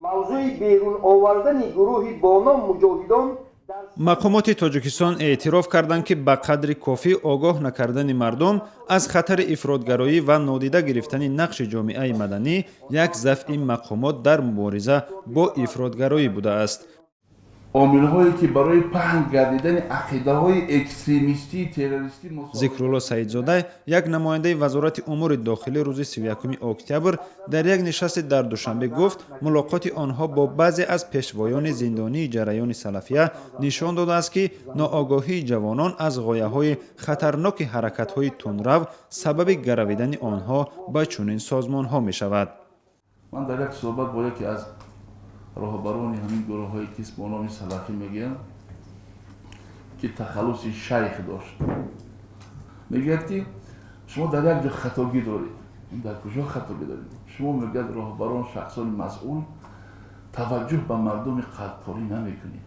Мавзӯи берун овардани гурӯҳи бо ном муҷоҳидон. Мақомоти Тоҷикистон эътироф карданд, ки ба қадри кофӣ огоҳ накардани мардум аз хатари ифротгароӣ ва нодида гирифтани нақши ҷомеаи маданӣ як зафъи мақомот дар мубориза бо ифротгароӣ будааст. Омилҳое, ки барои паҳн гардидани ақидаҳои экстремистии террористӣ. Зикрулло Саидзода, як намояндаи Вазорати умури дохилӣ, рӯзи 31 октябр дар як нишасте дар Душанбе гуфт, мулоқоти онҳо бо баъзе аз пешвоёни зиндонии ҷараёни салафия нишон додааст, ки ноогоҳии ҷавонон аз ғояҳои хатарноки ҳаракатҳои тундрав сабаби гаравидани онҳо ба чунин созмонҳо мешавад. Ман дар як суҳбат бо яке аз роҳбарони ҳамин гурӯҳҳое, ки бо номи салафӣ мегӯянд, ки тахаллуси Шайх дошт, мегӯяд, ки шумо дар як ҷо хатогӣ доред. Дар куҷо хатогӣ доред? Шумо, мегӯяд, роҳбарон, шахсони масъул, таваҷҷӯҳ ба мардуми қадпорӣ намекунед,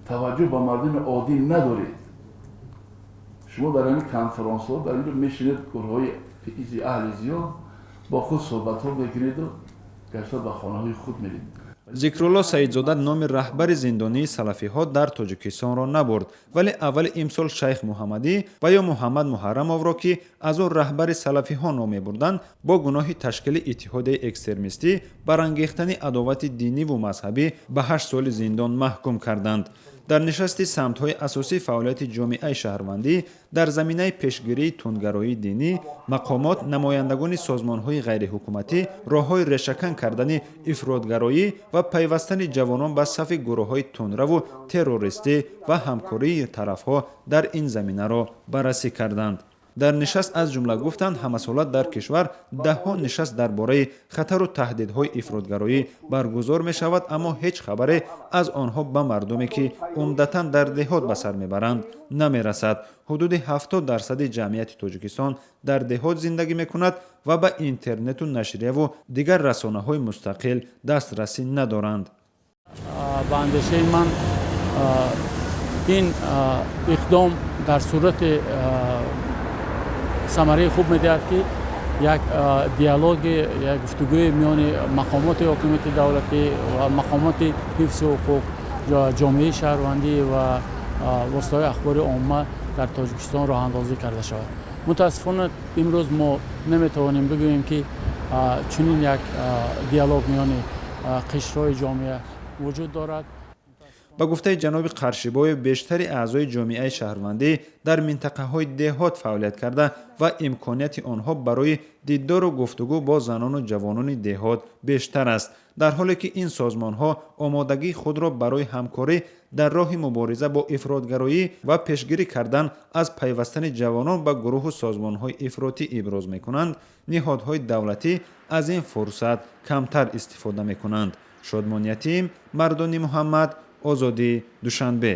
таваҷҷӯҳ ба мардуми оддӣ надоред. Шумо дар ҳамин конферансҳо дар инҷо мешинед, гурӯҳҳои аҳли зиё бо худ суҳбатҳо мекунеду гашта ба хонаҳои худ меред. Зикрулло Саидзода номи раҳбари зиндонии салафиҳо дар Тоҷикистонро набурд, вале аввали имсол Шайх Муҳаммадӣ ва ё Муҳаммад Муҳаррамовро, ки аз ӯ раҳбари салафиҳо ном мебурданд, бо гуноҳи ташкили иттиҳодияи экстремистӣ, барангехтани адовати диниву мазҳабӣ ба 8 соли зиндон маҳкум карданд. Дар нишасти самтҳои асосии фаъолияти ҷомеаи шаҳрвандӣ дар заминаи пешгирии тундгароии динӣ мақомот, намояндагони созмонҳои ғайриҳукуматӣ роҳҳои решакан кардани ифротгароӣ ва пайвастани ҷавонон ба сафи гурӯҳҳои тундраву террористӣ ва ҳамкории тарафҳо дар ин заминаро баррасӣ карданд. Дар нишаст аз ҷумла гуфтанд, ҳамасола дар кишвар даҳҳо нишаст дар бораи хатару таҳдидҳои ифротгароӣ баргузор мешавад, аммо ҳеҷ хабаре аз онҳо ба мардуме, ки умдатан дар деҳот ба сар мебаранд, намерасад. Ҳудуди 70 дарсади ҷамъияти Тоҷикистон дар деҳот зиндагӣ мекунад ва ба интернету нашрияву дигар расонаҳои мустақил дастрасӣ надоранд. Ба андешаи ман, ин иқдом дар сурати самараи хуб медиҳад, ки як диалоги, як гуфтугӯи миёни мақомоти ҳокимияти давлатӣ ва мақомоти ҳифзи ҳуқуқ, ҷомеаи шаҳрвандӣ ва воситаҳои ахбори омма дар Тоҷикистон роҳандозӣ карда шавад. Мутаассифона, имрӯз мо наметавонем бигӯем, ки чунин як диалог миёни қишрҳои ҷомеа вуҷуд дорад. Ба гуфтаи ҷаноби Қаршибоев, бештари аъзои ҷомеаи шаҳрвандӣ дар минтақаҳои деҳот фаъолият карда ва имконияти онҳо барои дидору гуфтугӯ бо занону ҷавонони деҳот бештар аст. Дар ҳоле ки ин созмонҳо омодагии худро барои ҳамкорӣ дар роҳи мубориза бо ифротгароӣ ва пешгирӣ кардан аз пайвастани ҷавонон ба гурӯҳу созмонҳои ифротӣ иброз мекунанд, ниҳодҳои давлатӣ аз ин фурсат камтар истифода мекунанд. Шодмон Ятим, Мардони Муҳаммад, Озодӣ, Душанбе.